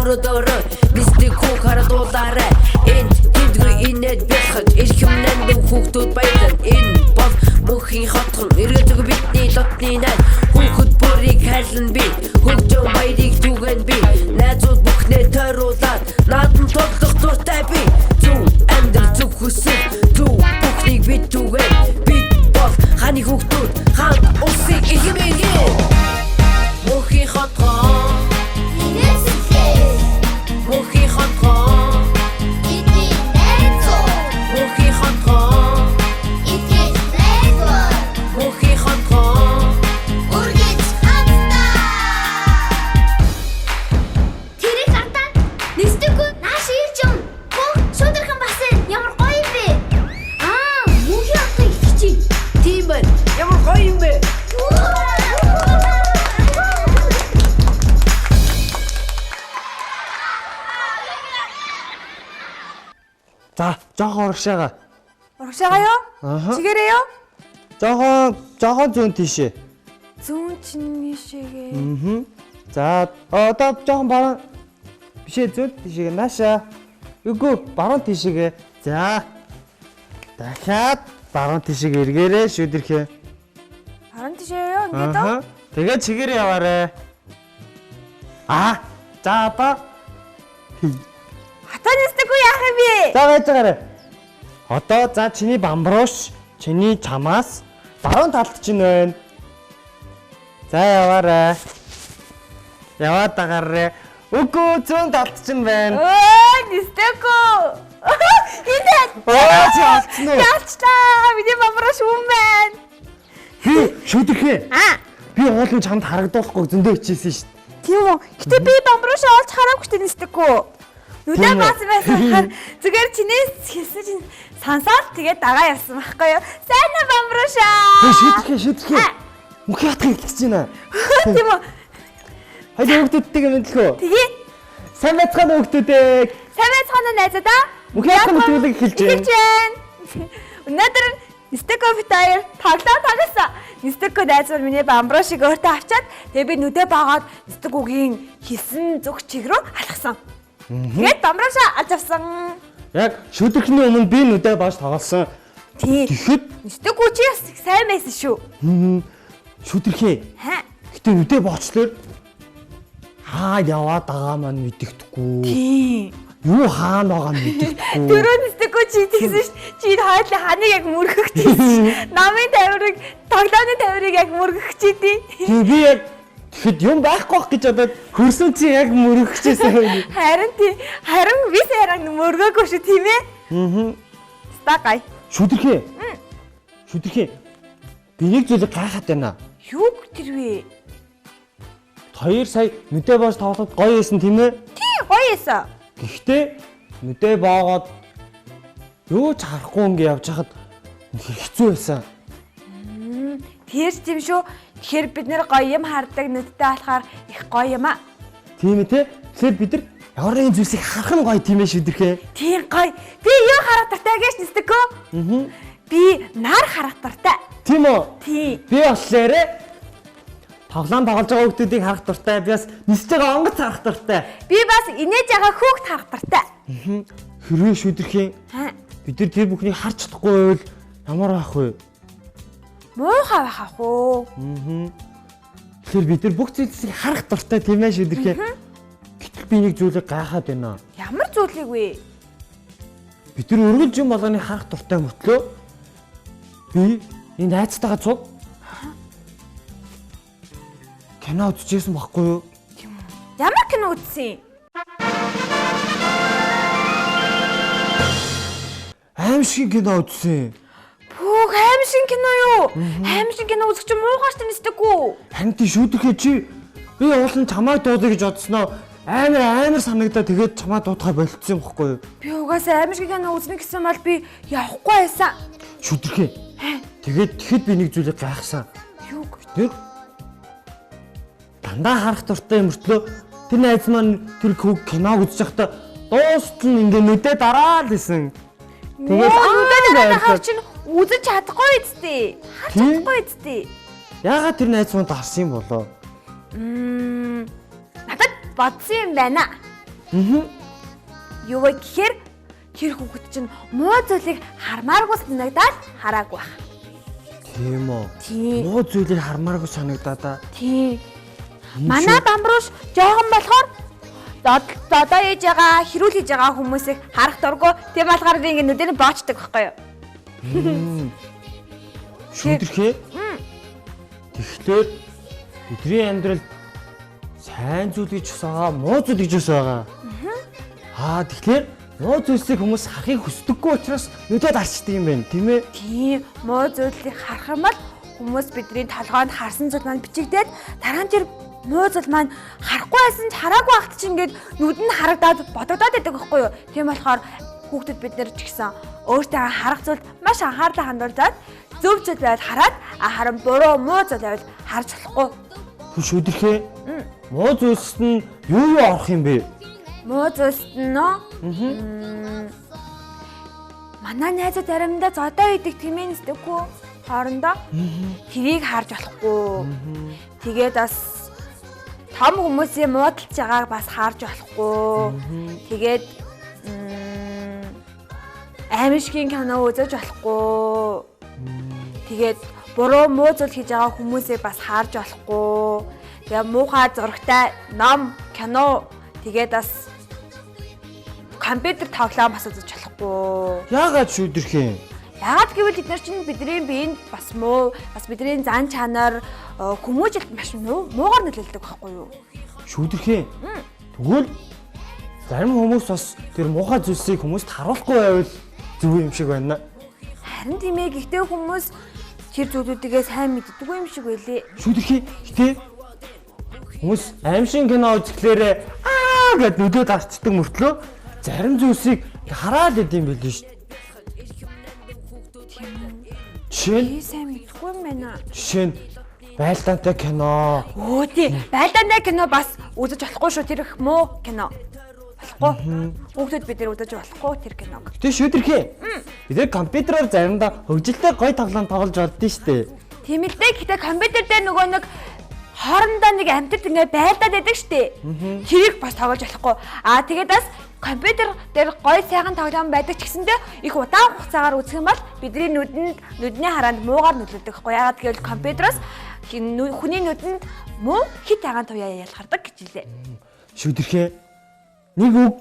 Өрөөдөрөө нисдэг хүү харадуулаарай. Энд тэндгүй инээд бэлхэж эрхэм нандин хүүхдүүд баялан. Энэ бол мөнхийн хотхон эргэлзээгүй бидний лотны найз. Хүүхэд бүрийг хайрлан би, хөгжин баярыг түгэн би. Найзууд бүхнээ тойруулаад наадам тоглох дуртай би. Зөв амьдрал, зөв хүсэл, зөв бүхнийг бид түгэн. Бид бол хааны хүүхдүүд, хаан улсын эрхэм иргэн. Мөнхийн хотхон, Инээсэлээ. мөнхийн хотхон, Бидний найзууд. мөнхийн хотхон, Итгэж найдвар. мөнхийн хотхон. Үргэлж хамтдаа. Тэрийг хартаа нисдэггүй нааш ирж юм. Хөө шудархан бас ямар гоё юм бэ? Аа, мөнхийн хотоо идэх чи. Тийм байна. Ямар гоё юм бэ? За, жоохон урагшаага. Урагшаага юу? Аха. Чигээрээ юу? Жоохон жоохон зүүн тийшээ. Зүүн чинь нийшээгээ. Аа. За, одоо жоохон баруун бишээ, зүүн тийшээгээ нааша. Үгүй, баруун тийшээгээ. За. Дахиад баруун тийшээгээ эргээрээ шүдэрхээ. Баруун тийшээ юу? Ингээд үү? Аа. Тэгээд чигээрээ яваарэ. Аа. За, одоо Хатаа нисдэггүй яах юм бэ? За, байж байгаарэ. Одоо за чиний бамбрууш, чиний чамаас баруун талд чинь байна. За, яваарэ. Яваад дагаарэ. Үгүй, зүүн талд чинь байна. Өө, нисдэггүй. Энэ Оо, чи алдсан уу? Ялчлаа. Миний бамбрууш үн байна. Би шүдэрхээ. Аа. Би уулын чамд харагдуулахгүй зөндөө хичээсэн шүү дээ. Тийм үү? Гэтэ би бамбруушаа олж хараагүй шүү дээ нисдэггүй. Нүдэ Тийм үү? баасан байсан болохоор зүгээр чинээс хэлсэн чинь сансаад тэгээд дагаа явсан байхгүй юу? Сайн уу, бамбруушаа? Хөө, шүдэрхээ, шүдэрхээ. Мөнхийн хатгаа эхлэж байна. Тийм үү? Хайд хүүхдүүдтэйгээ мэдлэх үү? Тэгээ Сайн байцгаана уу, хүүхдүүдээ. сайн байцгаана уу, найзуудаа? Мөнхийн хатгаа нэвтрүүлэг эхэлж байна. Эхэлж байна. Өнөөдөр Нистэко бит хоёр тоглоом тоглосон. Нистэко найз маань миний бамбруушиг өөртөө авчаад тэгээ би нүдэ баагаад Нистэкогийн хийсэн зүг чиг рүү алхсан. Тэгээд бамбруушаа алж авсан. Яг шүдэрхний өмнө би нүдэ бааж тоглосон. Тийм. Тэгэхэд Нистэко чи бас их сайн байсан шүү. Шүдэрхээ. Хаа. Гэтэ нүдэ боочлоор хаа яваад байгаа маань мэдэгдэхгүй. Тийм. Юу хаана байгаа нь мэдэгдэхгүй. Түрүү Нистэко чи тэгсэн ш. Чи энэ хойдлын ханыг яг мөргөх гэсэн. Намын тавирыг, тоглоомны тавирыг яг мөргөх чи тий. Тийм, би яг тэгэхэд юм байхгүй бах гэж бодоод хөрсөн чи яг мөрөгчээсэн юм. Харин тий. Харин би сайран мөргөөгүй шүү, тийм ээ? Аа. Стагай. Шүдэрхээ. Шүдэрхээ. Би нэг зүйлийг гайхаад байна. Юу тэр вэ? Хоёр сая нүдэ боож тоглоход гоё байсан, тийм ээ? Тий, гоё эсэ. Гэхдээ нүдэ боогоод юу ч харахгүй ингээ явж хахад үнэхээр хэцүү байсан. Тэр ч тийм шүү. Тэгэхээр бид нэр гоё юм хардаг нүдтэй болохоор их гоё юм а. Тийм ээ те. Тэгэхээр бид нар ямар нэгэн зүйлсийг харах нь гоё, тийм ээ, шүдэрхээ? Тийм, гоё. Би юу харах дуртай гэж нисдэггүй? Аа. Би нар харах дуртай. Тийм үү? Тийм. Би болохоор тоглоом тоглож байгаа хүмүүсийг харах дуртай. Би бас нисэж байгаа онгоц харах дуртай. Би бас инээж байгаа хүүхд харах дуртай. Хэрвээ шүдэрхээ Аа. бид нар тэр бүхнийг харж чадахгүй байвал ямар байх вэ? Муухай байх ах уу? Тэгэхээр бид нар бүх зүйлсийг харах дуртай, тийм ээ, шүдэрхээ? Гэтэл би нэг зүйлийг гайхаад байна. Ямар зүйлийг вэ? Бид нар өргөлж юм болгоныг харах дуртай мөртлөө би энэ найзтайгаа цуг кино үзчихсэн байхгүй юу? Ямар кино үзсэн? Аимшиг кино үзсэн. Пүүх, аимшиг кино юу? Аимшиг кино үзэх чинь муухай шүү дээ, нисдэггүй. Харин тий, шүдэрхээ, чи би уулын чамайг дуудая гэж бодсноо амар амар санагдаа тэгээд чамаа дуудахаа болцсон юм байхгүй юу? Би угаасаа аимшиг кино үзнэ гэсэн бол би явахгүй байсан. Шүдэрхээ. Тэгээд тэгэхэд би нэг зүйлийг гайхсан. Юуг? Тэр дандаа харах дуртай мөртлөө тэр найз маань тэр хүүг киног үзэж байхдаа дуустал нь ингээ нүдэ дараал исэн. Тэгээд нүдэ баярлаа. дарахаар чинь үзэж чадахгүй үсттэй. Харж Тийм. чадахгүй үсттэй. Яагаад тэр найз маань дарсан юм болоо? Надад бодсон юм байна. Юу вэ гэхээр тэр хүүхэд чинь муу зүйлийг хармааргүй санагдаад хараагүй байх. Тийм үү. Тийм. Муу зүйлийг хармааргүй санагдаа да. Тийм. Манай бамбрууш жоохон болохоор зодоо хийж байгаа, хэрүүл хийж байгаа хүмүүсийг харах дурггүй. Тийм болохоор би ингэ нүдээр нь боочдөг байхгүй юу? Шүдэрхээ. Тэгэхээр бидний амьдралд сайн зүйл гэж бас байгаа, муу зүйл гэж бас байгаа. Аа, тэгэхээр муу зүйлсийг хүмүүс харахыг хүсдэггүй учраас нүдэд арчдаг юм байна, тийм ээ? Тийм, муу зүйлийг харах юм бол хүмүүс бидний толгойд харсан зүйл маань бичигдээд дараа нь тэр муу зүйл маань харахгүй байсан ч хараагүй байхад чинь ингээд нүд нь харагдаад бодогдоод байдаг байхгүй юу? Тийм болохоор хүүхдэд бид нэр ч гэсэн өөртөө харах зүйлд маш анхаарлаа хандуулаад зөв зүйл байвал хараад, харин буруу муу зүйл байвал харж болохгүй. Шүдэрхээ. Муу зүйлс нь юу юу орох юм бэ? Муу зүйлс нь нөө? Манай найзууд заримдаа зодоо идэг тийм ээ нэстэхгүй хоорондоо. Тэрийг харж болохгүй. Тэгээд бас том хүмүүсийн муудалж байгааг бас харж болохгүй. Тэгээд аимшигын кино үзэж болохгүй. Тэгээд буруу муу зүйл хийж байгаа хүмүүсийг бас харж болохгүй. Тэгээ муухай зурагтай ном, кино, тэгээд бас компьютер тоглоом бас үзэж болохгүй. Яагаад шүдэрхээ? Яагаад гэвэл бид нар чинь бидний биеинд бас муу, бас бидний зан чанар, хүмүүжилт маш муугаар нөлөөлдөг байхгүй юу? Шүдэрхээ. Тэгвэл зарим хүмүүс бас тэр муухай зүйлсийг хүмүүст харуулахгүй байвал зөв юм шиг байна. Харин тийм ээ, гэхдээ хүмүүс тэр зүйлүүдийгээ сайн мэддэггүй юм шиг байлээ. Шүдэрхээ. Гэтэ хүмүүс аимшиг кино үзэхлээрээ аа гэд нүдээд арчдаг мөртлөө зарим зүйлсийг хараад идэм билээ шүү. Жишээ нь Би сайн мэдэхгүй юм байна. Жишээ нь байлдаантай кино. Өө тий, байлдаантай кино бас үзэж болохгүй шүү. Тэр их муу кино. Болохгүй. Хүүхдүүд бид нэр үзэж болохгүй тэр киног. Гэтэ шүдэрхээ. Бид нэр компьютероор заримдаа хөгжилтэй гоё тоглоом тоглож болдсон шүү дээ. Тийм л дээ. Гэтэ компьютер дээр нөгөө нэг хоорондоо нэг амьтад ингээ байлдаад байдаг шүү дээ. Тэрийг бас тоглож болохгүй. Аа тэгээд бас компьютер дээр гоё сайхан тоглоом байдаг ч гэсэндээ их удаан хугацаагаар үзэх юм бол бидний нүдэнд нүдний хараанд муугаар нөлөөлдөг байхгүй. Яагаад гэвэл компьютероос хүний нүдэнд муу хит агаан туяа ялгардаг гэж хэлээ. Шүдэрхээ. Нэг үг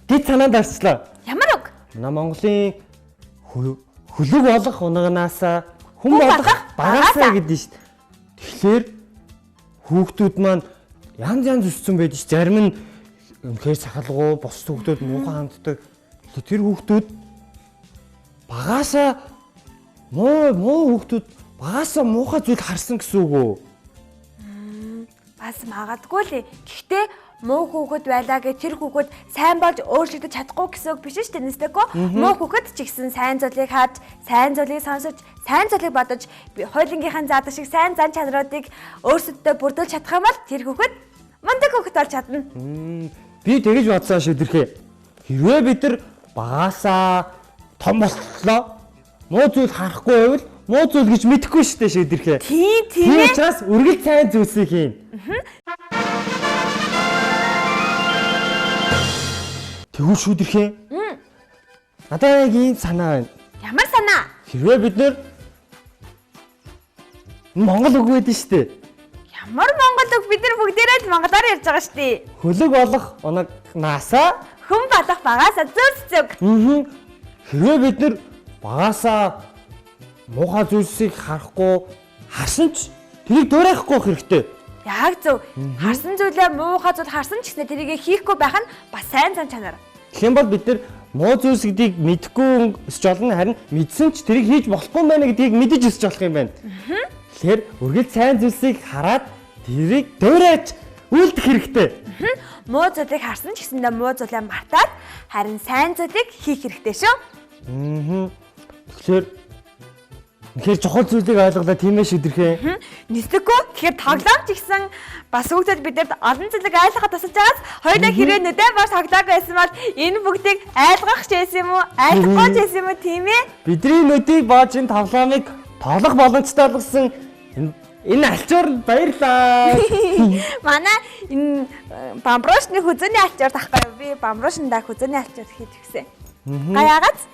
гид санаанд орчлоо. Ямар үг? Манай Монголын хөлөг болох унаганаасаа хүн болох багаасаа гэдэг шүү дээ. Тэгэхээр хүүхдүүд маань янз янз өссөн байдаг ш. Зарим нь үнэхээр сахалгуу, бус хүүхдүүд муухай ханддаг. Тэр хүүхдүүд багаасаа муу хүүхдүүд багаасаа муухай зүйл харсан гэсэн үг үү? Бас магадгүй л. Гэхдээ муу хүүхэд байлаа гэж тэр хүүхэд сайн болж өөрчлөгдөж чадахгүй гэсэн үг биш шүү дээ, нэстэйгөө. Муу хүүхэд ч гэсэн сайн зүйлийг харж, сайн зүйлийг сонсож, сайн зүйлийг бодож, хойлонгийнхэн заадаг шиг сайн зан чанаруудыг өөрсөддөө бүрдүүлж чадах юм бол тэр хүүхэд мундаг хүүхэд болж чадна. Би тэгэж бодсон шүдэрхээ. Хэрвээ бид нар багаасаа том болтлоо муу зүйл харахгүй байвал муу зүйл гэж мэдэхгүй шүү дээ шүдэрхээ. Тийм тийм ээ. Учраас үргэлж сайн зүйлсийг хийн. Тэгвэл шүдэрхээ. Надад яг ийм санаа байна. Ямар санаа? Хэрвээ бид нэр Монгол үг байдаг шүү дээ. Ямар Монгол үг? Бид нар бүгдээрээ л монголоор ярьж байгаа шүү дээ. Хөлөг болох унаганаасаа хүн болох багаасаа зүг зүг. Хэрвээ бид нар багаасаа муухай зүйлсийг харахгүй харсан ч тэрийг дуурайхгүй хэрэгтэй. Яг зөв. Харсан зүйлээ муухай зүйл харсан ч гэснээр тэрийг хийхгүй байх нь бас сайн зан чанар. Тэгэх юм бол бид нар муу зүйлс гэдгийг мэдэхгүй өсч болно, харин мэдсэн ч тэрийг хийж болохгүй байна гэдгийг мэдэж өсч болох юм байна. Тэгэхээр үргэлж сайн зүйлсийг хараад тэрийг дуурайж үлдэх хэрэгтэй. Муу зүйлийг харсан ч гэсэндээ муу зүйлээ мартаад харин сайн зүйлийг хийх хэрэгтэй шүү. Тэгэхээр үнэхээр чухал зүйлийг ойлголоо тийм ээ шүдэрхээ. Нисдэггүй. Тэгэхээр тоглоом ч гэсэн бас хүүхдүүд бидэнд олон зүйлийг ойлгоход тусалж байгаас хоёулаа хэрэг нүдэ баш тоглоог байсан бол энэ бүгдийг ойлгох ч байсан юм уу? Ойлгохгүй ч байсан юм уу тийм ээ? Бидний нүдийг боож энэ тоглоомыг тоглох боломжтой болгосон энэ Энэ альчууранд баярлаа. Манай энэ бамбруушны хүзүүний альчуур тахгүй юу? Би бамбруушндаа хүзүүний альчуур хийж өгсөн. Гаяагац.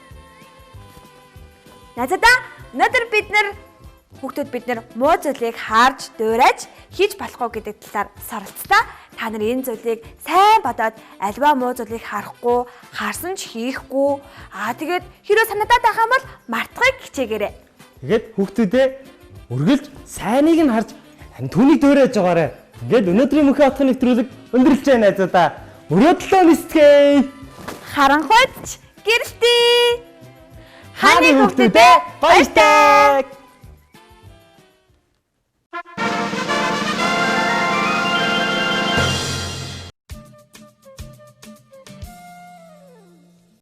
Назада өнөөдөр бид нэр хүүхдүүд бид нэр муу зүйлийг харж, дуурайж хийж болохгүй гэдэг талаар суралцлаа. Та нар энэ зүйлийг сайн бодоод альва муу зүйлийг харахгүй, харсан ч хийхгүй. Аа тэгээд хэрвээ санагдаад байх юм бол мартахыг хичээгээрэй. Тэгээд хүүхдүүдээ үргэлж сайныг нь харж харин түүнийг дуурайж байгаарай. Ингээд өнөөдрийн мөнхийн отхон нэвтрүүлэг өндөрлөж байна найзуудаа. Мөрөөдлөө нистгэе. Харанхуйд ч гэрэлтээ. Хааны хүүхдүүдээ баяртай.